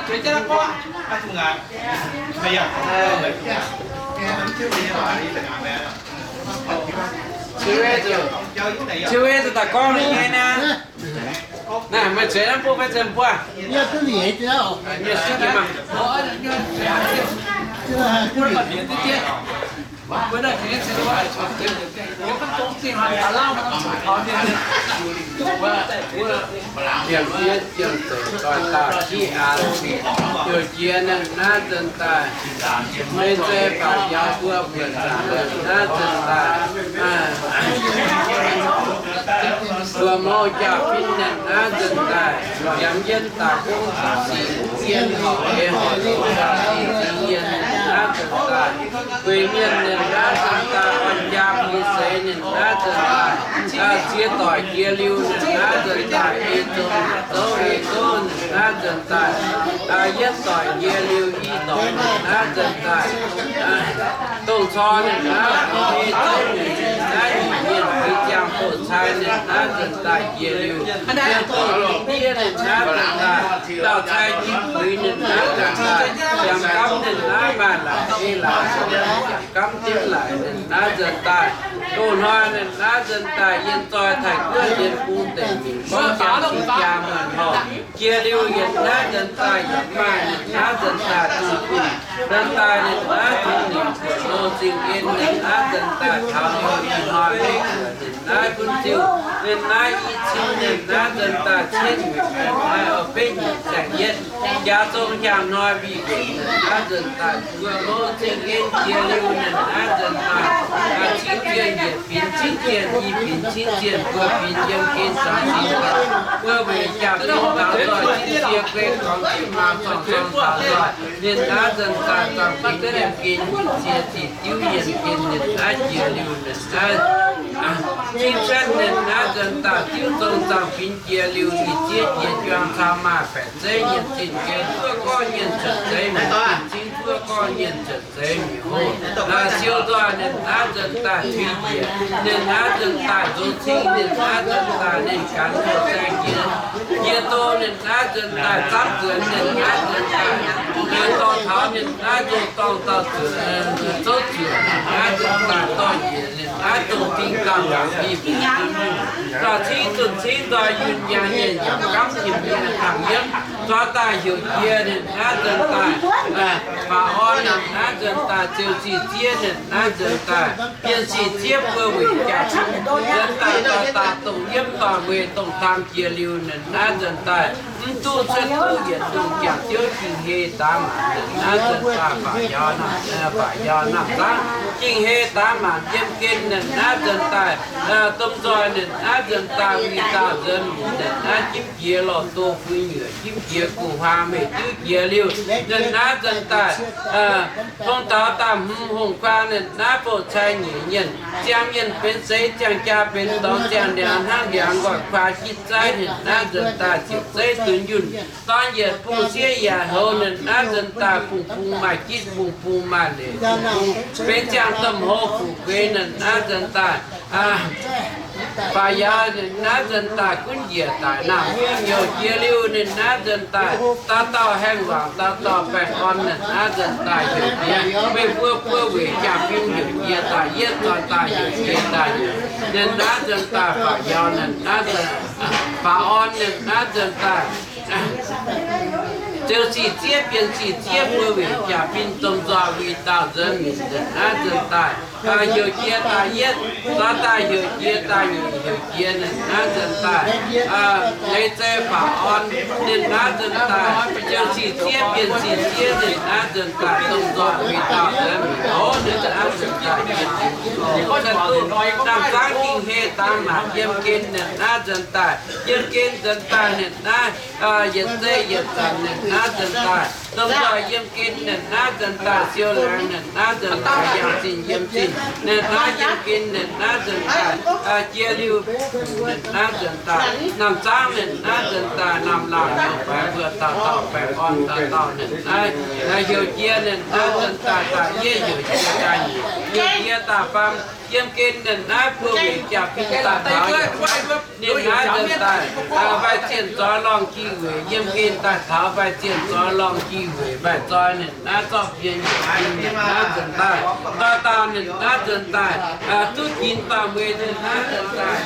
Ciouv zuqc daaih gorngv ninh nyei naaiv. Naaiv meih zueiz naaiv bun fai zueiz mbuo? Mienh fiev jienh zeix doix dauh jiv an fih, heuc jiex ninh naaiv nzunc daaih, meiv zeiz faaux yaac mbuo buonc zaangc ninh naaiv nzunc daaih, mbuo mouv jaa-fin ninh naaiv nzunc daaih, yaac yiem daaih gong sic zien horpc eix horpc nziex ninh naaiv nzunc daaih, gueix mienh ninh naaiv nzunc daaih, orn jaa-fin seix ninh naaiv nzunc daaih, ziex doic jiex liuz ninh naaiv nzunc daaih, ei zong zouv ei zouv ninh naaiv nzunc daaih, yietv doic jiex liuz i doic ninh naaiv nzunc daaih, dongh cor ninh naaiv, ei zouv ninh naaiv, mienh fiev jienh doix cai ninh naaiv nzunc daaih jiex liuz, mienh dongh fiev ninh naaiv nzunc daaih, dauh cai jiex buix ninh naaiv nzunc daaih, jangx gamv ninh naaiv maaih laaix ei laaix, jangx gamv jienv laaix ninh naaiv nzunc daaih, loz-hnoi ninh naaiv nzunc daaih yiem zoi taaih guoqv yiem bung deic mingh gorngv jangx jiex jaa muonh horpc. Jiex liuz yietc naaiv nzunc daaih yietc maaih ninh naaiv nzunc daaih zuqc guinh nzunc daaih ninh naaiv zuqc ninh guoqv loz zingh en ninh naaiv nzunc daaih taux liuz ih hnoi maiv guoqv ninh naaiv gunv ziuh ninh naaiv i cin ninh naaiv nzunc daaih cietv weic naaiv oix betv nyic zaeng yietv jaax zong jangx hnoi mbiv weic ninh naaiv nzunc daaih guoqv loz zingh en jiex liuz ninh naaiv nzunc daaih cingv zienh yietc binx cingv zienh i binx cingv zienh buo binx yiem gen zaangc zingh daaih, buo weic jaa-fin taux nzoih cingv cie guei gormx jiex maa zorng zorng taux nzoih ninh naaiv nzunc daaih zaangc fingx yiem gen, cie zic diuv yiem gen ninh naaiv jiex liuz ninh naaiv cingv cuotv ninh naaiv nzunc daaih diuv zong zaangc fingx jiex liuz ih zieqv jiex juang caux maaih baeqc zeiv nyienh zinh gen zuov gorngv nyienh cuotv zeiv mingh, cingv zuov gorngv nyienh cuotv zeiv mingh oc. Siou nzoih ninh naaiv nzunc daaih tuix njiec, ninh naaiv nzunc daaih nzox cing, ninh naaiv nzunc daaih ninh ganh zoux zaeng jiex, jiex doh ninh naaiv nzunc daaih zapv zuonx, ninh naaiv nzunc daaih dorh taux ninh naaiv nzunc dorngh dauh zuonx, zouv zuonx, ninh naaiv nzunc daaih dorh njiec ninh naaiv dongh ding dauh ndaangc mingh, dauh cingv zunh cingv nzoih yunh yangh nyienh yaac gamv nyiemc nyei tangx yiemv, zuov daaih heuc jiex ninh naaiv nzunc daaih, faaux orn ninh naaiv nzunc daaih ziouc sic ziev ninh naaiv nzunc daaih, bienh sic ziev buo weic jaa-fin nzunc daaih, dorh daaih dongh yiemv dorngh weih dongh dang jiex liuz ninh naaiv nzunc daaih, mv duqv cuotv duqv yietc ndongh jangx ziouv Ging-Hei daaih maanc ninh naaiv nzunc daaih, faaux yaac, faaux yaac naamh zaangv Ging-Hei daaih maanc yiem gen ninh naaiv nzunc daaih, domh nzoih ninh naaiv nzunc daaih, mingh dauh nzuonx mingh ninh naaiv jimv jiex lorh doh fui nyuoqc, jimv jiex gu'huaang meih diuv jiex liuz ninh naaiv nzunc daaih, hungh daux daaih hmz hungh guaan ninh naaiv bouh cai nyeic nyienh, ziangh mienh benx seix, ziangh jaa benx dorngx, ziangh ndiangx hnangv ndiangx nqoi kuaa jitv zaiv ninh naaiv nzunc daaih ziepc zeiv dunx yunh, dorn yietc bung sieqv yietc houx ninh naaiv nzunc daaih, bung bung maaih jitv, bung bung maaih leic, bung bung benx ziangh domh hoz fu'jueiv ninh naaiv nzunc daaih, faaux yaac ninh naaiv nzunc daaih gunv njiec daic naamh hnyouv jiex liuz ninh naaiv nzunc daaih, dauh dauh haengh wangc, dauh dauh baengh orn ninh naaiv nzunc daaih heuc jiex, meih mbuo buo weic jaa-fin heuc jiex daaih yietv, dorh daaih heuc jiex daaih yietv, ninh naaiv nzunc daaih faaux yaac ninh naaiv nzunc, faaux orn ninh naaiv nzunc daaih ziouc sic zieqv, bienh sic zieqv buo weic jaa-fin domh nzoih wuic dauh nzuonx mingh ninh naaiv nzunc daaih, heuc jiex daaih yietv, dorh daaih heuc jiex daaih nyeic, heuc jiex ninh naaiv nzunc daaih, leiz zei faaux orn ninh naaiv nzunc daaih, ziouc sic zieqv, bienh sic zieqv ninh naaiv nzunc daaih domh nzoih wuic dauh nzuonx mingh, ninh naaiv nzunc daaih, naamh zaangv Ging-Hei daaih maanc yiem gen ninh naaiv nzunc daaih, yiem gen nzunc daaih ninh naaiv yietc zeiv yietc zanc ninh naaiv nzunc daaih, domh nzoih yiem gen ninh naaiv nzunc daaih, siou laengz ninh naaiv nzunc daaih, yangh zinh yiem zinh ninh naaiv yiem gen ninh naaiv nzunc daaih, jiex liuz ninh naaiv nzunc daaih, naamh zaangv ninh naaiv nzunc daaih, naamh laangc nyouz faix mbuo dauh dauh Baengh orn dauh dauh ninh naaiv, heuc jiex ninh naaiv nzuonx daaih, daaih yie heuc jiex daaih nyic, heuc jiex daaih faam, yiem gen ninh naaiv buo wingc jaa-fin daaih taux ninh naaiv nzuonx daaih, maaih zienh zoih lorngh jiex weic yiem gen daaih taux maaih zienh zoih lorngh jiex weic maaih zoi ninh naaiv zorqv pien nyei, ninh naaiv nzuonx daaih, dauh dauh ninh naaiv nzuonx daaih, duqv ginx dauh mueiz ninh naaiv nzuonx daaih,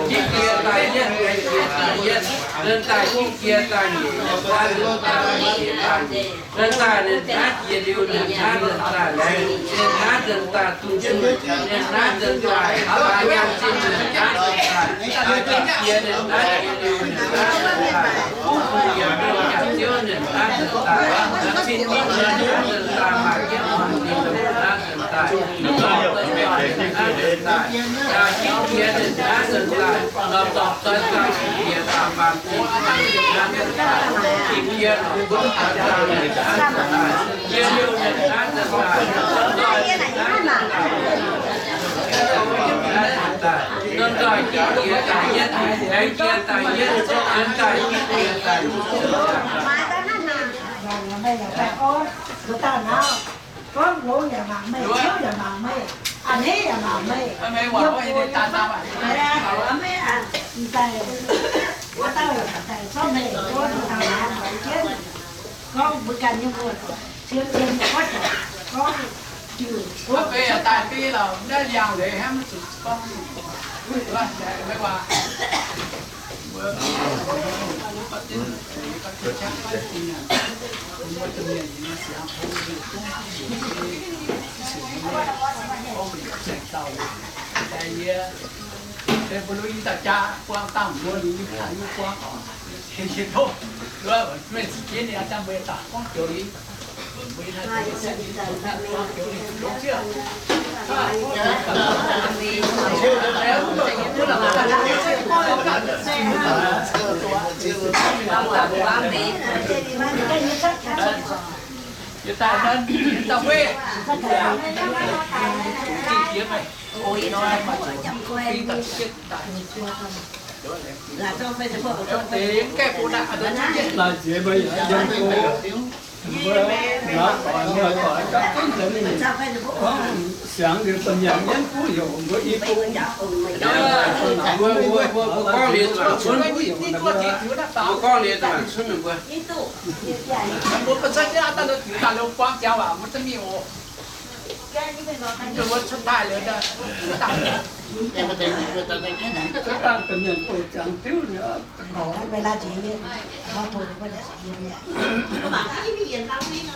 jiex daaih yietv, jiex daaih yietv, nzuonx daaih jiex daaih nyic, naaiv nzuonx daaih jiex daaih nyic. Nzuonx daaih ninh naaiv jiex liuz ninh naaiv nzuonx daaih laengz, ninh naaiv nzuonx daaih dunh dunh, ninh naaiv nzuonx daaih nyaanh zinh, ninh naaiv nzuonx daaih jiex, ninh naaiv jiex liuz ninh naaiv nzuonx daaih, duqv bun yiemc duqv jaax ziouv ninh naaiv nzuonx daaih, cin ninh naaiv nzuonx daaih maaih jienv muonc ninh naaiv nzuonx daaih, ninh naaiv nzuonx daaih, jiex ninh naaiv nzuonx daaih, lorz zorc zoi daaih jiex daaih faam zinh ninh naaiv nzuonx daaih, jiex lorz buonv daaih ninh naaiv nzuonx daaih, jiex liuz ninh naaiv nzuonx daaih, nzuonx daaih jiex daaih yietv, aengx jiex daaih yietv, nzuonx daaih jiex daaih Gorngv longx yaac mangc meih, ciouv yaac mangc meih, a'hneiv yaac mangc meih, yiem mbuo nyei, mv daaih, wuov dauh yaac daaih zorqv meih, wuov dauh naaic mbuo jienv, gorngv mbuo ganh nyei muoz, cien cien nyei kuotv, gorngv diuh, daaih biei lorqc, naaiv yangh leiz hnamv zuqc gorngv, meih waac. Siangx liuz domh nyanc mienv buv heuc mbuo i bung. Mbuo gorngv liuz za'gengh cunv, mbuo gorngv liuz za'gengh cunv mbuo.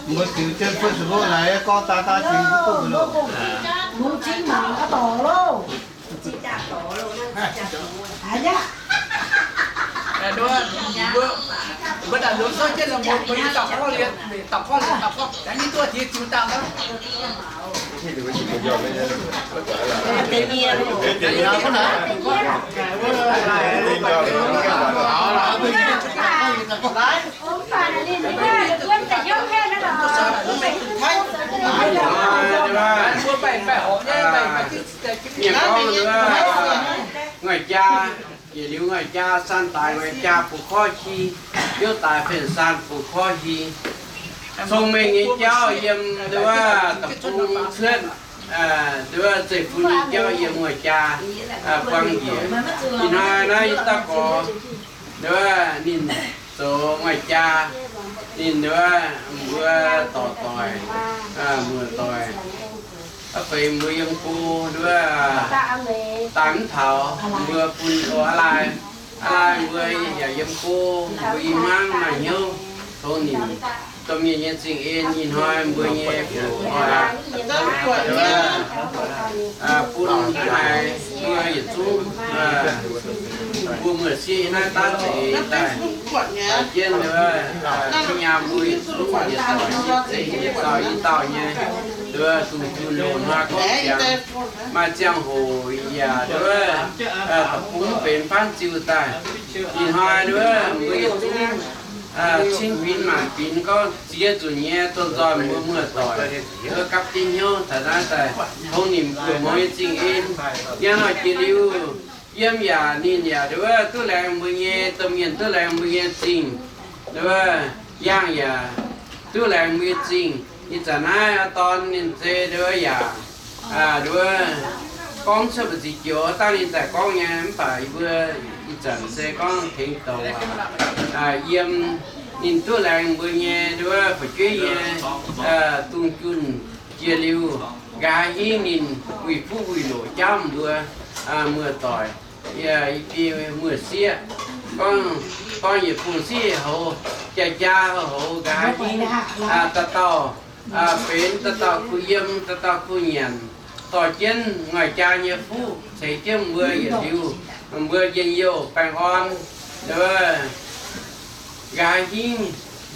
Mbuo ziux jienv Facebook naaic gorngv daaih daaih ziux duqv mbuo longc. Mbuo daaih longc souv jienv longc mbuo, mbuo nyei dauh gorngv liuz, dauh gorngv liuz, dauh gorngv, jangx nyei duqv diex ziux dangh. Mienh gorngv, nguaih jaa, yietc liuz nguaih jaa, saan daaix nguaih jaa bungx korv hi, biouv daaix fin-saan bungx korv hi. Cong-mengh nyei jauv yiem nduov deic-bung cuotv, nduov zeiv-fun nyei jauv yiem nguaih jaa buang njiec. Ih hnoi naaiv yie dauh gorx, nduov ninh zoux nguaih jaa, ninh nduov mbuo dorc doic, muoz doic, aa, feix mbuo yiem go nduov daaih mv taux, mbuo bun o aa lai, aa lai mbuo yaac yiem go, mbuo i hmuangv maaih hnyouv tongx nimc domh mienh nyei zingh en. Ih hnoi mbuo nyei fuc oix bun haiz mbuo yietc zungv, mbuo muoz-sieqv naaiv daav zeix daaih, jienv nduov, nyaam mbuo yietc zungv yietc doic yietc zengx yietc dauh i dauh nyei, nduov, dungz zunh loz-hnoi gorngv ziangx, maaih ziangh hoc yaac nduov, deic-bung mv benx faanv ziuh daaih. Ih hnoi nduov mbuo yietc zungv cing binx maanc binx gorngv ziex nzunc nyei dorh nzoih mbuo muoz-doic, nduov, gapv jienv hnyouv taux naaiv daaih tongx nimc guoqv mouz nyei zingh en. Hnangv nor jiex liuz, yiem yaac ninh yaac nduov duqv laengz mbuo nyei domh mienh, duqv laengz mbuo nyei zingh. Nduov, yangh yaac duqv laengz mbuo nyei zingh. Ih zanc naaiv dorn ninh zei nduov yaac, nduov, gorngv cuotv mbu'ziex joux dangh ninh daaih gorngv nyei, mv baac yie mbuo ih zanc se gorngv tengx douc waac yiem ninh duqv laengz mbuo nyei nduov fu'jueiv nyei dungz junh jiex liuz, nqa'haav hingv ninh wuic fuqv wuic loqc jauv mbuo muoz-doic, yie, yie muoz-sieqv, gorngv dorn yietc bung sieqv houz, jaa-jaa houz, nqa'haav hingv dauh dauh benx dauh dauh kuh yiem, dauh dauh kuh nyanc, dorh jienv ngoic jaa nyei fuqv ceix jienv mbuo yietc liuz, mbuo njien-youh baengh orn, nqa'haav hingv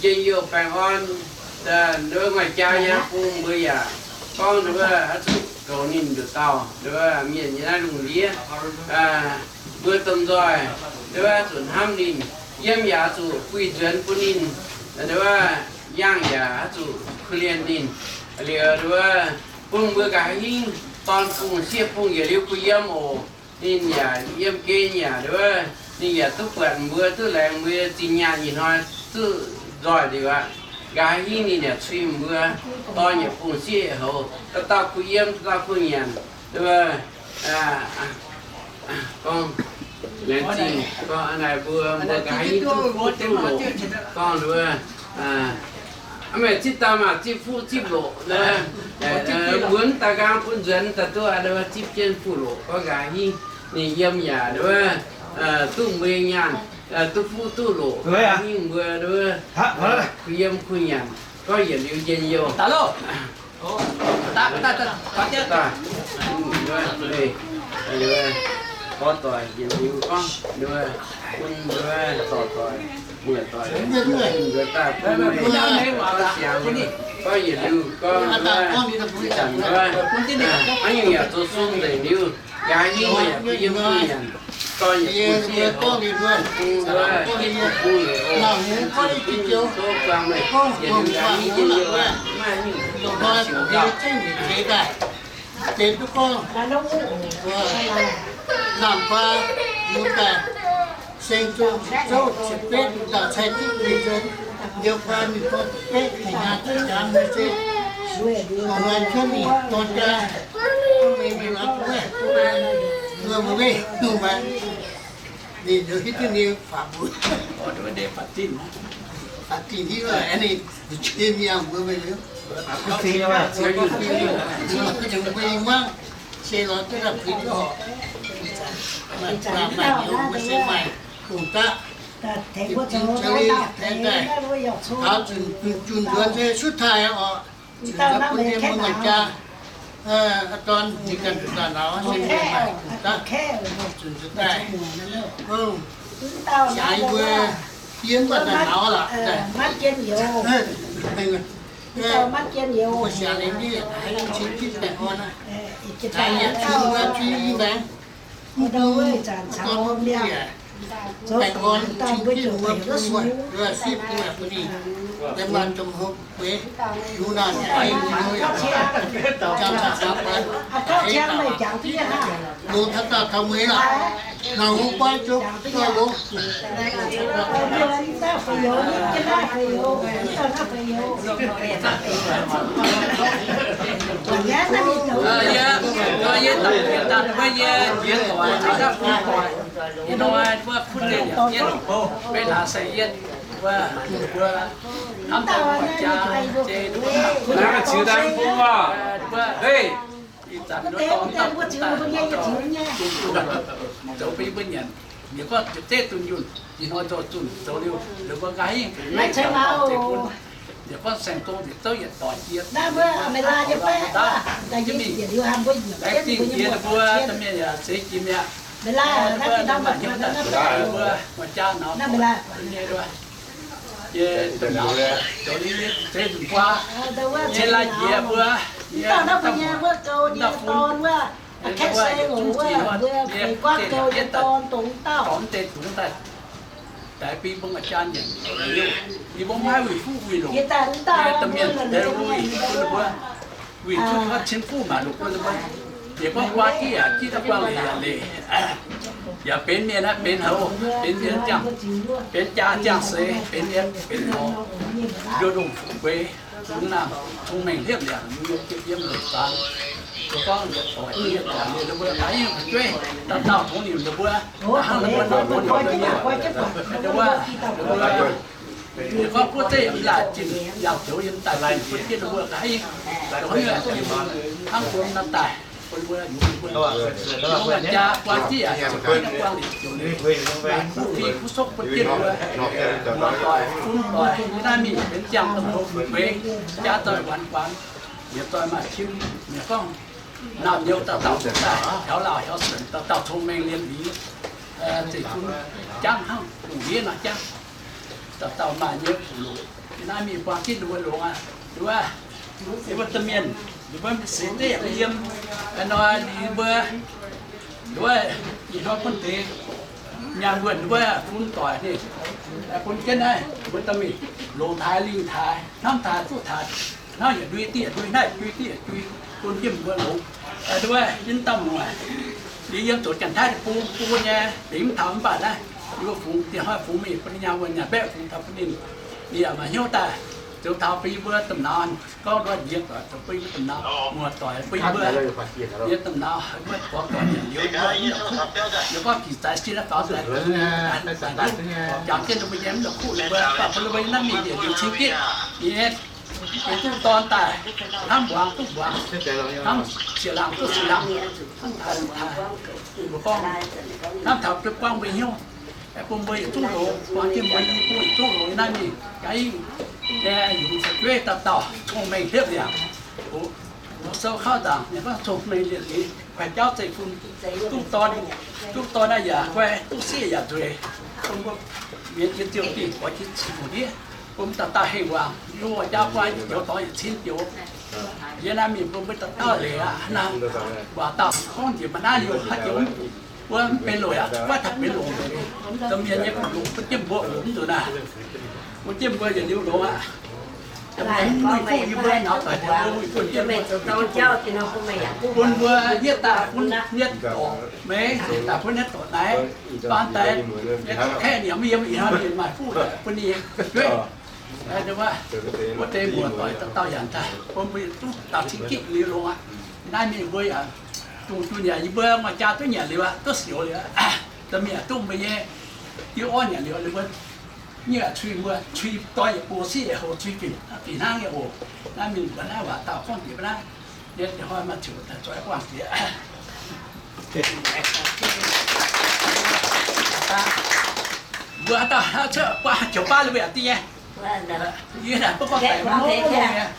njien-youh baengh orn, nduov ngoic jaa nyei bung mbuo yaac gorngv nduov oix zuqc goux ninh nduqc dauh nduov mienh nyei naaiv lungh ndiev. Mbuo domh nzoih nduov zuqc hnamv ninh, yiem yaac zuqc buih nzuonx bun ninh, nduov yangh yaac zuqc korv-lienh ninh. Liuz nduov bun mbuo nqa'haav hingv dorn bung sieqv bung yietc liuz kuh yiem oc. Ninh yaac yiem gen yaac nduov, ninh yaac duqv buatc mbuo, duqv laengz mbuo zinh nyaanh ih hnoi duqv nzoih liuz aqv. Nqa'haav hingv ninh yaac cui mbuo dorn yietc bung sieqv houz, dauh dauh kuh yiem, dauh dauh kuh nyanc, nduov, gorngv laengz zingh gorngv naaic mbuo, mbuo nqa'haav hingv duqv fuqv duqv loqc, gorngv nduov, meih zipv daaih maah, zipv fuqv zipv loqc, mbuo mv daaih nqaang bun nzuonx daaih duqv, nduov zipv jienv fuqv loqc gorngv nqa'haav hingv ninh yiem yaac nduov duqv mbuo nyaanh, duqv fuqv duqv loqc, nqa'haav hingv mbuo nduov kuh yiem kuh nyanc gorngv yietc liuz njien-youh. Gorx doic yietc liuz gorngv nduov, bun nduov dorh doic, muoz doic, nduov daaih bun meih gorngv siangx, gorngv yietc liuz gorngv nduov, ih zanc nduov, hnangv nyungc yaac zoux sung nzengc liuz, nqa'haav hingv yaac yiem kuh nyanc, dorh yietc bung sieqv houz, bung nduov, bung liuz, bung zuqc bung zoux buangh meih, yietc liuz nqa'haav hingv njien-youh, maiv nyungc yaac Deix duqv gorngv, mbuo lamh faa mbuo daaih seng zouv ziepc betv dauh cai diqv mingh nzuonx, liuz faa ninh dorh ziepc betv haic hnyangx jienv jangx mbuo se, mbuo hnoi cuotv mingh dorh jaa, mbuo mingh mingh lorz duqv wuov, mbuo mbuo mv lungh maaic, ninh nduov hitv duqv ninh faaux mbuo, faaux dingh hitv ninh, ninh miangh mbuo mingh liuz, mbuo mbuo mbuo mangv se lorz duqv daaih puix duqv horpc, maaih maaih hnyouv mbuo se maaih dongh daqv, taux zunh zunh nzuonx se sutv taaih oc, zunh nzuonx bun yie mbuo maaih jaa, dorn ninh ganh nzuonx daaih lauz se maaih dongh daqv, zunh nzuonx daaih, jaax yie mbuo yie mv baac daaih lauz laqc, mbuo siangx ninh haih cing jienv baengh orn aqv, yietc cun wuov cun yie mbaengx, mv bung dorn mv bung yaac baengh orn cing jienv wuov bung wuov, wuov sipv bung yaac bun ninh, yiem maaih domh hopv gueix, nu naaic yaac yiem nu yaac jangx caux caux guaix, longx taux dauh taux mueiz lorqc. Naaic hungh guai zoux doic longx. Yie, yie daaih, yie daaih, yie jiex doic, yie daaih bun doic. Ih hnoi mbuo bun ninh yietc, mbuo naaic se yietc, mbuo, mbuo hnamv daaih mbuo jaa, jiex naaiv ziux daaih bun mbuo, mbuo, ih zanc nduov dorn dauh bun daaih, zoux bun yie mbuo nyanc. Ninh gorngv ziepc zeiv dunh yunh, ih hnoi zoux zunh zoux liuz, liuz mbuo nqa'haav hingv, yietc gorngv saeng-gong ziepc zouv yietc doic jiex, laengz zingh jiex ninh mbuo domh mienh yaac seix jiex mi'aqv. Mbuo maaih hnyouv daaih mbuo maaih jaa nor, nyei, yie zoux liuz zeiv nzunc guaa, yie lai jiex mbuo, yie mv dauh fun, mbuo yietc zungv jiex, yie deix yietv daaih dorh mv deix dungz daaih, daaih bun mbuo maaih jaa nyanc. Yie mbuo maiv wuic fuqv wuic loc, yie domh mienh deix wuic bun mbuo, wuic duqv cin fuqv maaic loc bun mbuo. Yie mbuo guaa jienv yaac jienv, daaih guaa leiz yaac leiz. Yaac benx mienh aqv, benx houc, benx mienh ziangh, benx jaa ziangh seix, benx mienh, benx houc, nduov ndongh fu'jueiv, zungv naamh cong-mengh hliepv liangc, yiem leiz-baan, gorngv doic, ninh mbuo gaax nyungc fu'jueiv, dauh dauh tongx ninh mbuo, hnangv ninh mbuo nor, ninh mbuo mienh, wuov, ninh gorngv buov zeiv yaac mv laaic zinh, yaac zoux yiem daaih bun jienv ninh mbuo gaax, hnangv bun naaiv daaih, bun mbuo, mbuo jaa buang jienv yaac zoux jienv buang liuz, zoux liuz, kuv fing kuv sokv bun jienv mbuo, muoz-doic, fun-doic, yie naaiv mingh benx ziangh dongh hlo fu'jueiv, jaa doic wanx guangc, yietc doic maaih qim, mienh gorngv, naamh nyouz dauh dauh daaih, heuc lauh heuc suonc, dauh dauh cong-mengh lienh lingx, zeiv-fun jangv hnangv lungh ndiev nor jangv, dauh dauh maaih nyei fuqv longx. Yie naaiv mingh buang jienv ninh mbuo longx aqv. Wuov, ninh mbuo domh mienh, ninh mbuo seix zeiv yaac mv yiem, hnoi ninh mbuo, wuov, ih hnoi bun deix nyaanh wuonh wuov fun-doic ninh bun jienv naaiv, mbuo domh mienh longc taaix lingh taaix, hnamv taaix duqv taaix, hnangv yietc ndui diqv yietc ndui, naaiv yietc ndui diqv yietc ndui, bun jienv mbuo longx. Wuov, yie dauh muoc, yie yiem zoux Janx-Taiv deic-bung, bun nyei, bingx mv taux mv baac naaiv, yie mbuo fungx dieh hnoi fungx mingh bun ninh nyaanh wuonh, nyaanh mbaeqv fungx taux bun ninh, ninh yaac maaih hnyouv daaih zoux taux bun yie mbuo domh nauz, gorngv nduov njiec doic zoux bun yie mbuo domh nauz, muoz-doic bun yie mbuo, yie domh nauz mbuo gorx doic nyanc liuz, yie gorngv jiex zaaix sin naaiv faaux daaih, jangx jienv ninh mbuo nyei mv la'kuqv ninh mbuo, baac bun ninh mbuo naaiv mingh yietc liuz cing jienv, yie, yie duqv dorn daaih, hnamv mbuangz duqv mbuangz, hnamv siec laangz duqv siec laangz, hnamv taux, hnamv taux duqv buangv mbuo hnyouv, bun mbuo yietc zungv longx, buang jienv mbuo nyei bun yietc zungv longx naaiv mingh, yungz fu'jueiv dauh dauh cong-mengh hliepv liangc. Sou kaux nzaangc ninh gorngv cong-mengh lienh lingx, kuaix jauv zeiv-fun, duqv dorn, duqv dorn naaiv yaac guai, duqv sieqv yaac nzueic, bun mbuo mienz jiex ziouc dingh, goix jiex ziouc ndiev, bun mbuo dauh dauh hengh waangc, yie jaa buai joux dorngx yietc cin joux. Yie naaiv mingh bun mbuo dauh dauh leiz aqv naaiv, waac dauh gorngv njiec maaih naaiv liuz haaix joux mbuo mv benx loic aqv, maiv taux benx longc. Domh mienh nyei longc bun jienv mbuo oc, mv nzunc naaiv, bun jienv mbuo yietc liuz longx aqv. Domh mienh mv muic fuqv yie mbuo nor, doic mbuo muic fuqv jienv mbuo, bun mbuo yietv daaih bun yietv dorc meix, daaih bun yietv dorc naaiv, baan daaih, kaeqv ninh mv yiem ih hnoi ninh maaih fuqv bun ninh jueiv. Wuov deix muoz-doic dauh dauh yaac daaih bun mbuo yietc zungv dauh cing jienv liuz longx aqv. Naaiv mingh mbuo yaac dungx dunh yaac yie mbuo maaih jaa duqv nyanc liuz aqv, duqv sioux liuz aqv. Domh mienh duqv mbuo nyei diuv orv nyanc liuz, ninh mbuo nyei cui mbuo cui doix yietc buo sieqv yietc houc cui fih, fih hnangv nyei oc. Naaiv mingh mbuo naaiv waac dauh gorngv jiex mbuo naaiv, yie hnoi maaih ziouc daaih zoix guangc jiex. Mbuo haaix dauh cuotv guaax joux baav liuz mbuo yaac dingh nyei. Yie naaic baav gorngv daic mv longx nyei.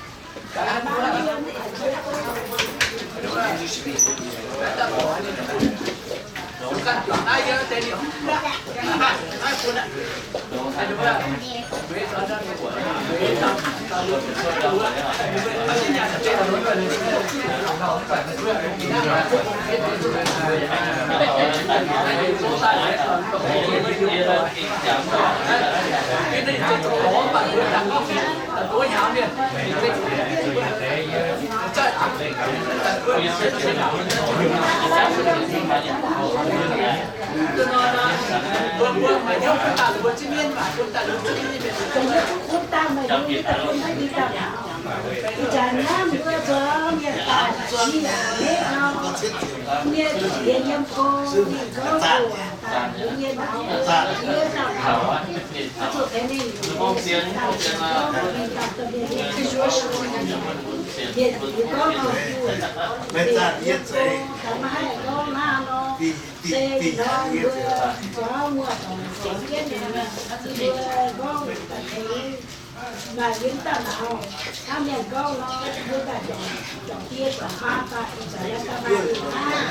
Maaih yie mv daaih nauz, hnangv mienh gorngv nor, mbuo daaih juangc, juangc die juangc maa daaih, ih zanc yie daaih maaih ih hnangv.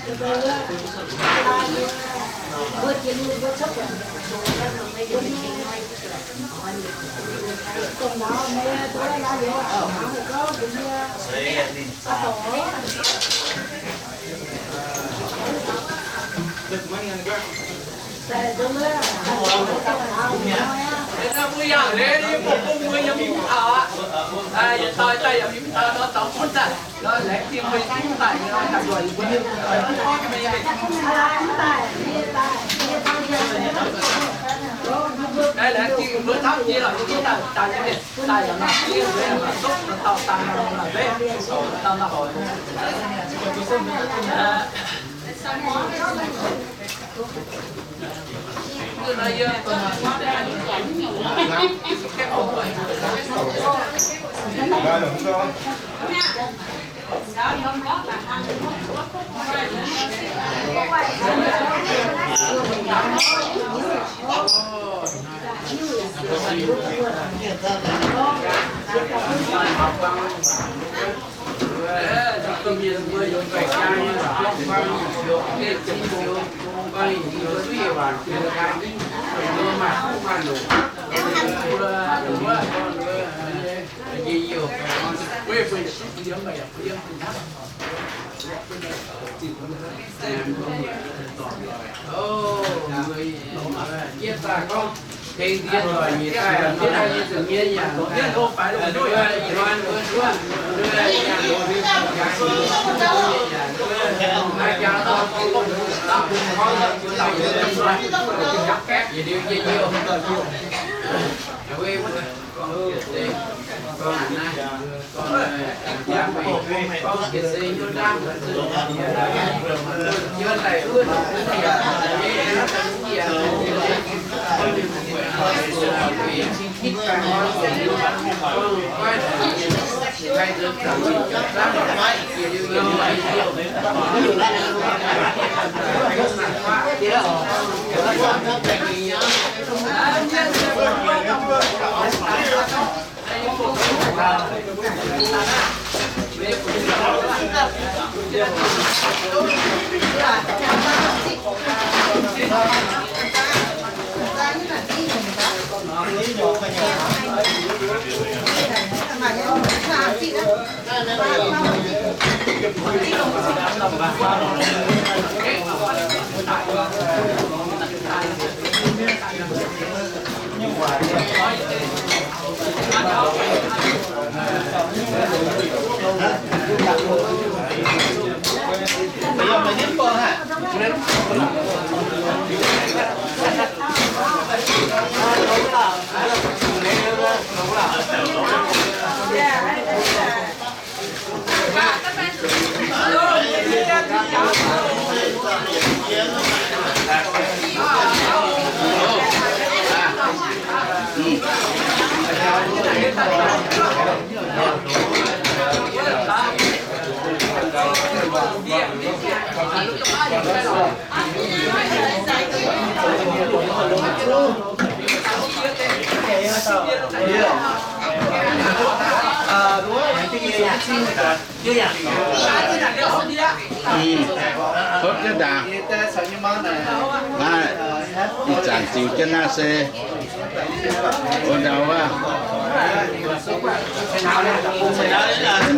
Mbuo, mbuo jiex mingh mbuo cuotv juangc, mbuo nyei, dongh nauz meih mbuo naaiv liuz, nauz meih gorngv mbuo nyei, aa, dorngx. Topv jienv ndaangc. Naaiv, ih zanc ziux jienv naaiv se, wuov ndau wuov,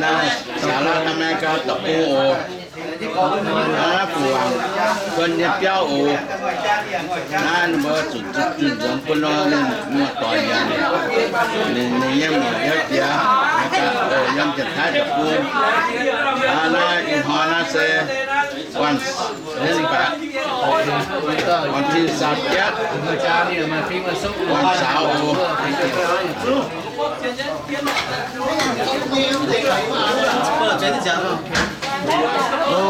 naaiv สหรัฐอเมริกา deic-bung oc. Naaiv buangh kuon nyei biauv oc. Naaiv mbuo zuqc zuqc nzuonx bun nor, ninh muoz-doic nyanc. Ninh, ninh yiem muoc yiem jiex, yiem Janx-Taiv deic-bung. Naaiv ih hnoi naaiv se วันที่สิบแปด วันที่สามสิบเอ็ด วันเสาร์ โอ้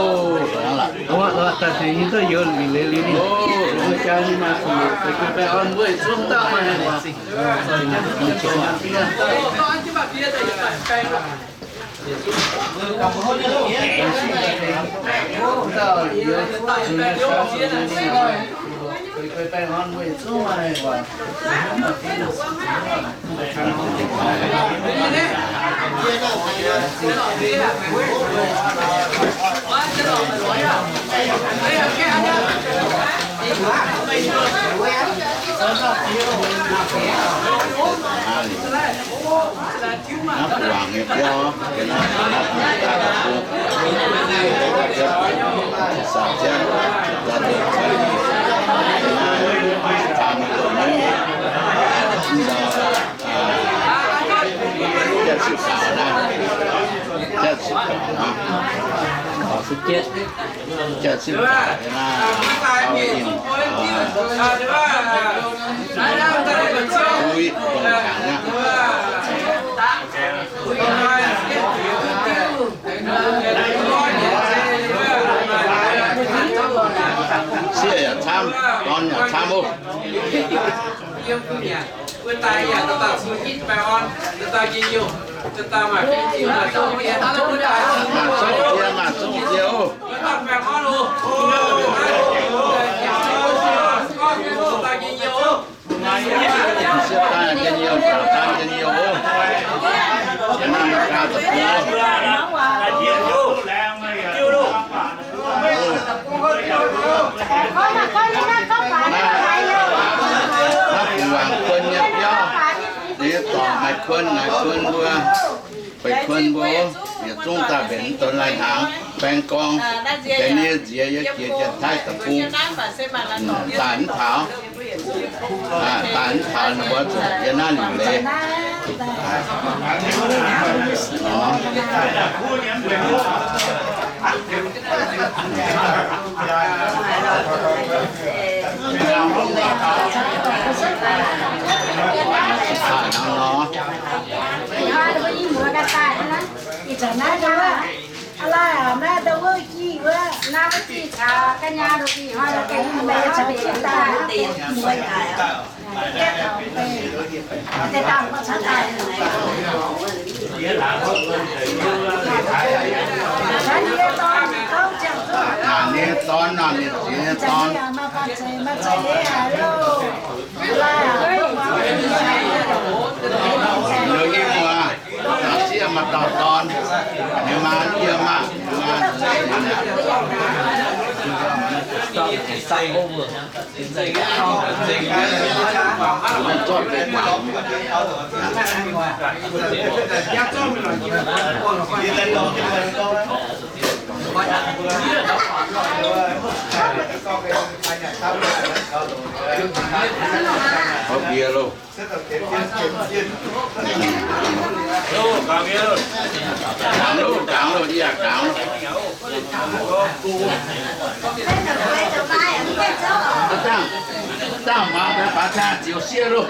Naaiv buangh nyei biauv, naaiv buangh daaih deic-bung, saax jienv, daaih deic-bung, naaiv baamh mienh doqc nyei, mv ndau Jaax zinh daaih naaiv, taux inh, uix, bun kangx naaiv. Sieqv yaac camv, dorn yaac camv oc. Maaih zongv jiex, maaih zongv jiex oc. Sieqv daaih njien-youh, jangc daaih njien-youh oc. Jiex naaiv America deic-bung oc. Naaiv guangc kuon nyei biauv, ninh nyei dorngc maaih kuon, maaih kuon mbuo, beiv kuon mbuo, yietc zungv daaih mbenc donx lai-hnaangx baeng gorngv, deix nyei nziex yie jiex Janx-Taiv deic-bung daaih mv taux. Daaih mv taux ninh mbuo zuqc yie naaiv liuc leiz. Naaic nyei dorn, naaic nyei ziex nyei dorn. Liuz yie muoz, naaic sieqv maaih dauh dorn, ninh maa yie maah, Gangx loh, gangx loh, yie gangx loh. Dangh, dangh muangx deix faaux ziangh ziouc sieqv loh.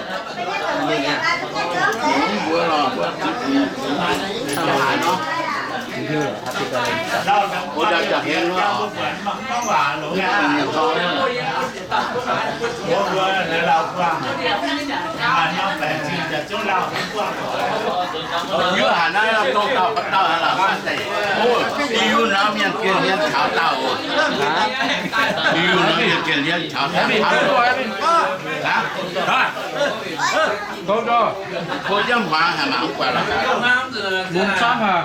Mbuo lorh, mbuo haaix nor. Mbuo jaa jaa heng nor. Yie haiz naaiv dongh dauh ga'ndauh haic lorqc, mv zeiz. Ov, i yie naaiv mienh gengh hmien taux dauh oc. I yie naaiv mienh gengh hmien taux dauh. Hov, jienv hmuangx haic mangc mv buatc lorqc. Mungz camv haic.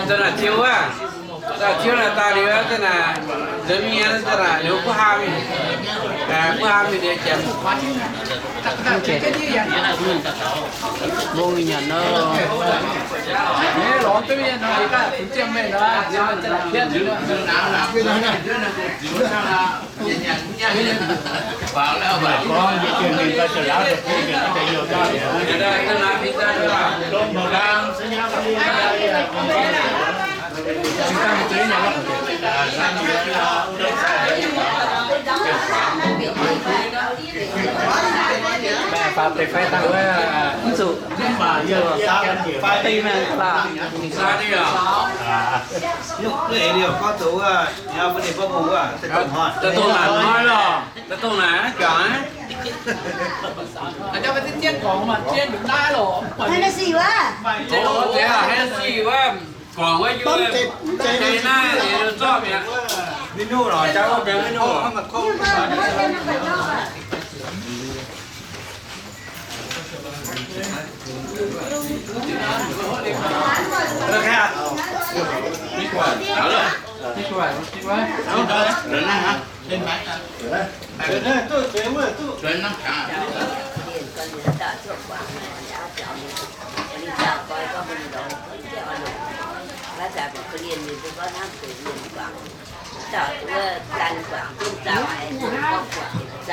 Zinh naaic ziouv aav, zinh naaic ziouv naaic daaih liuz, zinh naaic nzuonx mingh, zinh naaic liuz mbuo haa mingh, mbuo haa mingh liuz janx. Mbuo nyanc nor. Faaux deix fai dangh wuov, mv zuqc. Deix mienh laah. Daaih dongh naaic hnoi lorqc. Daaih dongh naaic jangx. Hennessy wuov. Hennessy wuov. Guangc wuov yie, deix naaiv zorqv mi'aqv. Dauh wuov Gan Guangc, Zinh Zaux haic, Guangc.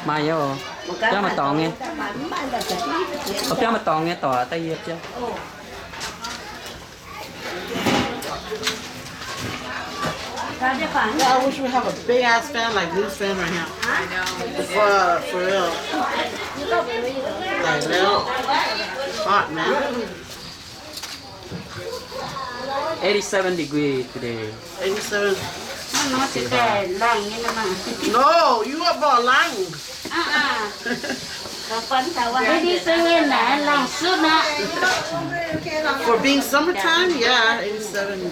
Maaih yie oc. Biauv maaih dorngx nyei. Biauv maaih dorngx nyei dorc daaih yie biauv. Yeah, I wish we have a big ass fan like this fan right here. For, for real. Like, real hot, man. Eighty-seven degree today. Eighty-seven. No, you up for a lang. For being summertime, yeah, eighty-seven.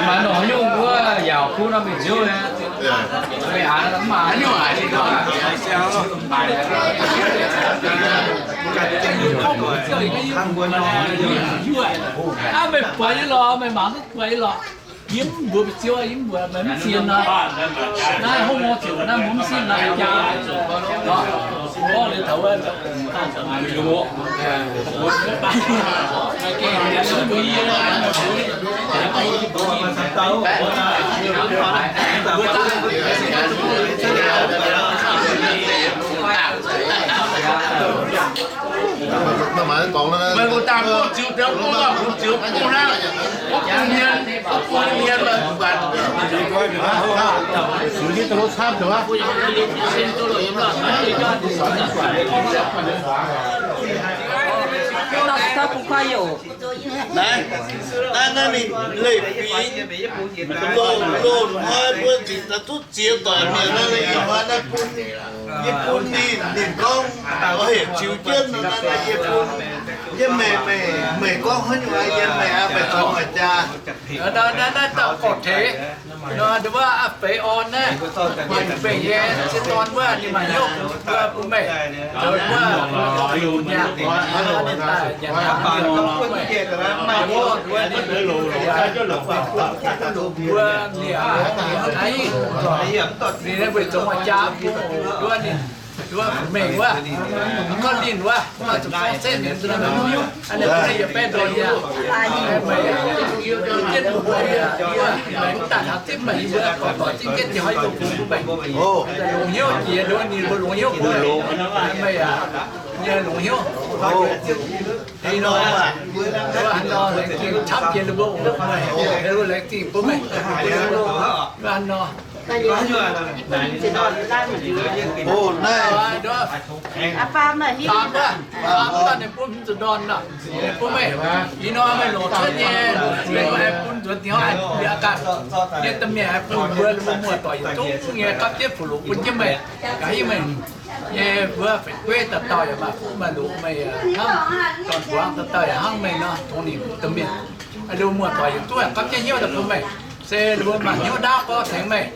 Maiv nongx nyungc wuov yaauc kuv nor mingh nziouv. Aa, meih buatc nyei lorqc, meih mangc duqv buatc nyei lorqc. Yie mv mbuox meih ziouv, yie mv mbuox meih mv sienx nor. Naaiv hopv nor ziouc naaiv mbuo mv sienx nor, jaa. Gorngv liuz taux wuov, Naaiv, naaiv, naaiv ninh leiz-fingx loz, loz hnoi mbuo zingc daaih duqv ziex doic mienh naaiv, ih hnoi naaiv bun, yie bun ninh, ninh gorngv oix heuc ziux jienv nor, naaiv yie bun, yie meih, meih, meih gorngv haaix nyungc, yie meih aqv, meih zoux maaih jaa. Naaiv, naaiv dauh gorqv-teix nor, nduov aqv feix orn naaiv, maaih mbenc nyei, se dorn wuov ninh maaih hnyouv mbuo bun meih. Wuov, ninh daaih nyanc hnamv mienh, maaih hnyouv wuov ninh, mbuo ninh aqv, ninh weic zoux maaih jaa bun nduov ninh. Nduov mengh wuov, gorngv ninh wuov, maaih zuqc gorngv setv mienh, aa, ninh yietc baeqv ndorn yaac, meih, jienv mbuo, meih mv daaih taux zipv meih, yie mbuo gorngv doic zipv jienv, ninh hnoi yie mbuo bungx bun meih. Longc hnyouv jiex nduov ninh mbuo longc hnyouv bun meih, meih aac, nyei longc hnyouv. Ih nor, nduov haaix nor laengz zingh camv jiex ninh mbuo ongx meih, laengz zingh bun meih. Nduov haaix nor. Faam wuov, faam wuov ninh bun mv zuqc ndorn nor, bun meih. Ih nor meih longc cuotv nyei, meih bun nzuonx dingh hnoi, yie ganh nyei domh mienh haih bun mbuo, mbuo muoz-doic yietc zungv nyei gapv jienv fuqv loqc bun jienv meih, gaax hingv meih nyei mbuo fu'jueiv dauh dauh yaac maaih fuqv maaih loqc, meih hnamv dorn-buangv dauh dauh yaac hnangv meih nor, tongx ninh domh mienh. Mbuo muoz-doic yietc zungv gapv jienv hnyouv daaih bun meih, se mbuo maaih hnyouv ndaauv gorngv tengx meih.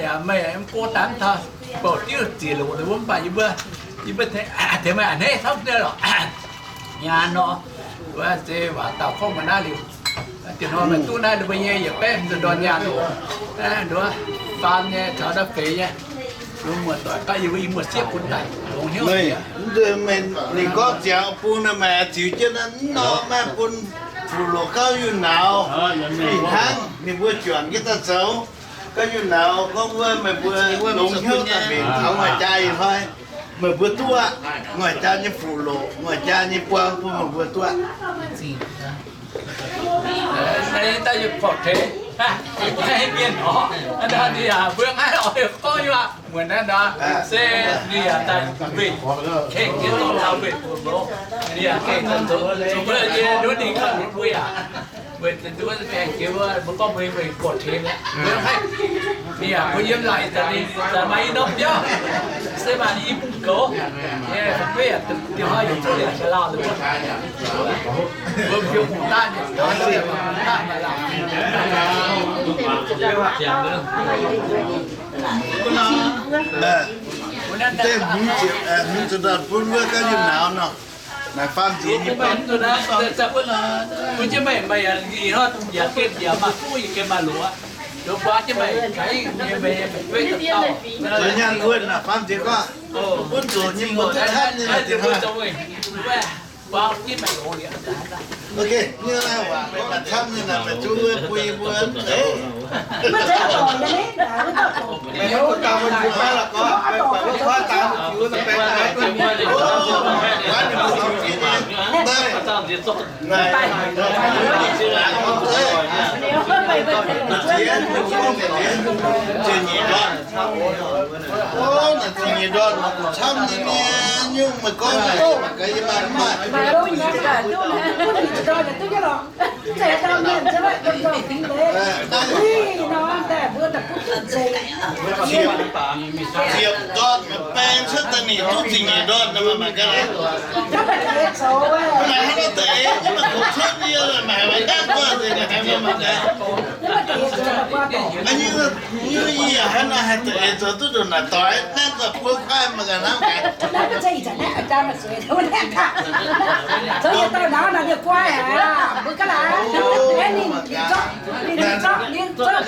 Yaac meih mv go daaih mv taux bouh diuv ziec loqc, mbuo mv baac yie mbuo, yie mbuo tengx meih a'hneiv camv nyei lorqc. Nyaanh nor, wuov se waac dauh gorngv mbuo naaiv liuz, diex hnoi meih duqv naaiv ninh mbuo nyei yietc baeqv zuqc ndorn nyaanh oc. Nduov faam nyei caux naaiv feix nyei, mbuo muoz-doic gapv yie mbuo i muoz-sieqv bun daaih longx hnyouv. Ninh gorngv ziangx bun meih ziux jienv naaiv nor, maaih bun fuqv loqc gauh yunh nauz, fih hnangv ninh mbuo juangc jienv daaih zoux. Gauh yunh nauz gorngv wuov meih mbuo longx hnyouv daaih mingh taux nguaaic jaa ih hnoi, meih mbuo duqv aqv. Nguaaic jaa nyei fuqv loqc, nguaaic jaa nyei buang bun meih mbuo duqv aqv. Naaiv daaih yie porv teix, mienh orqc, ninh yaac mbuo naaiv oix gorngv yie muonz naaiv nor, se ninh yaac daaih mbenc, kengh jienv dorh taux mbenc fuqv loqc, ninh yaac kengh zoux, zoux mbuo nyei nduov ninh ganh mbuo yaac, mbuo nduov gaengh jiex wuov, mbuo gorngv mbuo mbenc porv teix mi'aqv. Ninh yaac mbuo yiem laaic daaih, ninh daaih maaih i norm biauv, se maaih i bung goux, yaac diuh hnoi yietc zungv yaac jaax lauh nduov. Mbuo biouv hungh daaih, mbuo daaih maaih lauh. Deix hmz ziepc, hmz ziepc ndorn bun wuov gauh yunh nauz nor. Naaiv faam nziex nyei. Mbuo jienv meih, meih yaac ih hnoi yaac gengh yaac maaih fuqv, yaac gengh maaih loqc aqv. Nduov buatc jienv meih gaax, meih, meih, meih, meih, zoux nyaanh wuonh naaiv faam nziex gorngv, bun zoux nyei mbuo duqv hnamv nyei naaic dingc hnoi. Buatc jienv meih loqc liuz. Ok, nyei naaiv waac gorngv maaih camv nyei naaic, meih zungv wuov bui mbuo deix. Ziex nyeic ndorn. O, naaiv ziex nyeic ndorn, camv nyei nyungc meih gorngv, mangc gaax yie maaih mv maaih. Ziepc, ziepc ndorn, baeng cuotv daaih ninh duqv ziex nyeic ndorn nor, mangc gaax. Mv baac hnangv nor da'eix nyei, mangc gaax, cuotv yie mangc gaax, mangc gaax. Nyungc yie hnangv nor haih da'eix zoux duqv ndongc naaic doix, naaiv nzauh buo kuaaiv mangc gaax hnangv gaax. Naaiv yaac ninh zoux fih hnangv daaih go nyei mbuo.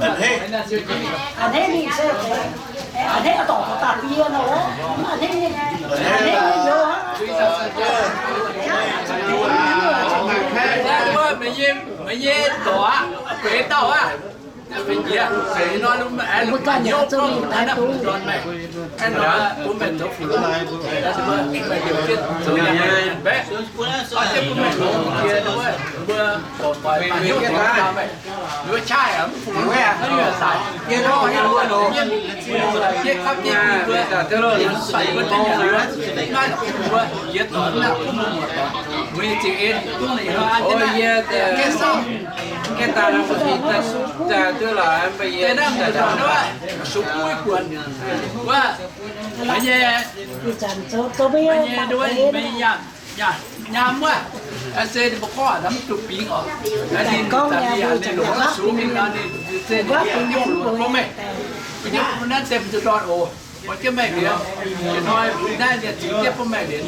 A'hneiv. A'hneiv ninh se, a'hneiv dorc daaih bie nor, a'hneiv, a'hneiv nyei youz. Meih nyei, meih nyei dorc aqv, beix dauh aqv. Meih jiex, meih nor, meih hnyouv gorngv mbuo naaiv ndorn meih, bun meih zoux fu'jueiv, meih heuc jienv zoux yangh baeqv, jienv bun meih zoux jiex, mbuo gorqv-doic maaih hnyouv zoux gau meih. Mbuo qaqv mv fungx, mbuo jiex kauv jiex mbuo, mbuo jiex doic mv lauh, mbuo muoz-doic, mbuo nyei zingh en duqv ninh hnoi an jienv naaiv, gaeqv sauv, gaeqv daaih, duqv lorqc, mbuo yie, sux buov buonc, wuov, meih nyei, meih nyei nduov, meih nyei nyaam, nyaam, nyaam wuov, se ninh mbuo gorngv mv duqv bingx oc. Ninh gorngv ninh longc sux mingh nor, ninh se ninh bieqc jienv fungx bun meih. Bieqc jienv bun naaiv deix fu'jueiv ndorn oc. Bun jienv meih liuz, ih hnoi naaiv ninh ziux jienv bun meih liuz,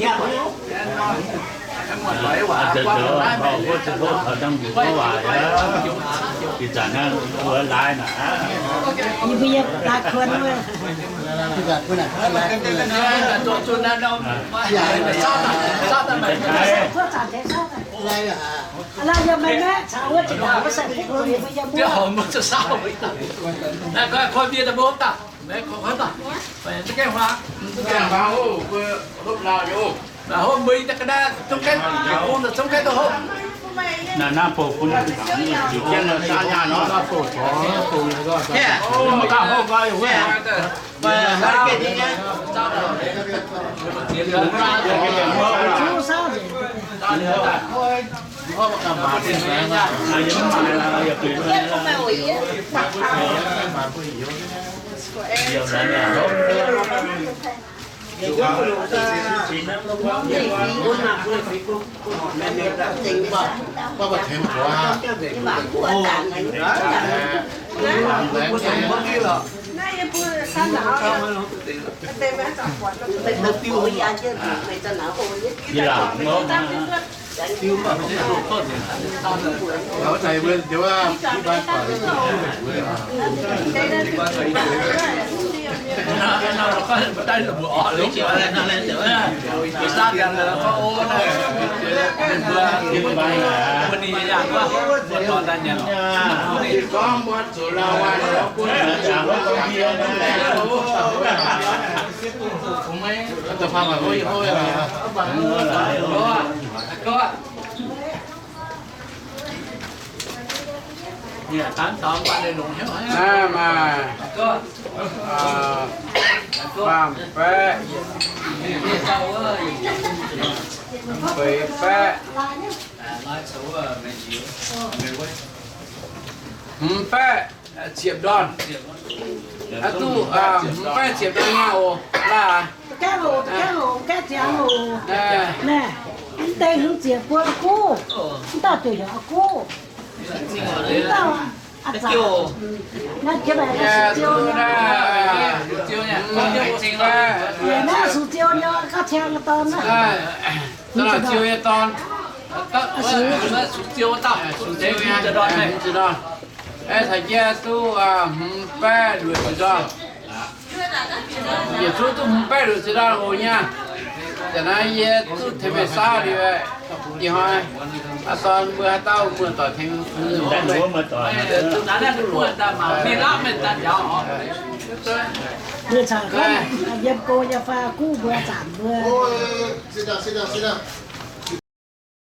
muoz-doic waac guangc naaiv meih liuz, Naaiv koi bie daaih mbuo hopv daaih. Hopv mbuo daaih ga'naaiv, zong ga'naaiv, zong ga'naaiv daaih hopv. Naaiv, naaiv bouh bun, mv ganh hopv nqoi wuov. Naaiv maaih faam baeqv, feix baeqv, hmz baeqv ziepc ndorn. Aa, duqv hmz baeqv ziepc ndorn nyei oc. Laaih, mv deix hmz ziepc buo guv, mv dauh ziouc heuc guv. Mv dauh, naaiv jiex baeqc, naaiv sux ziou nyei, gauh qangx nyei dorn naaiv. Ziou nyei dorn, sux ziou dauh, sux ziou nyei dorn. Aeqv, caux jienv duqv hmz baeqv luoqc ziepc ndorn. Yietc zungv duqv hmz baeqv luoqc ziepc ndorn oc nyei. Zanc naaiv yie duqv tengx meih saauv liuz, ih hnoi aa dorn mbuo haaix dauh muoz-doic tengx mbuo. Yiem go yiem fai guv mbuo zanc mbuo.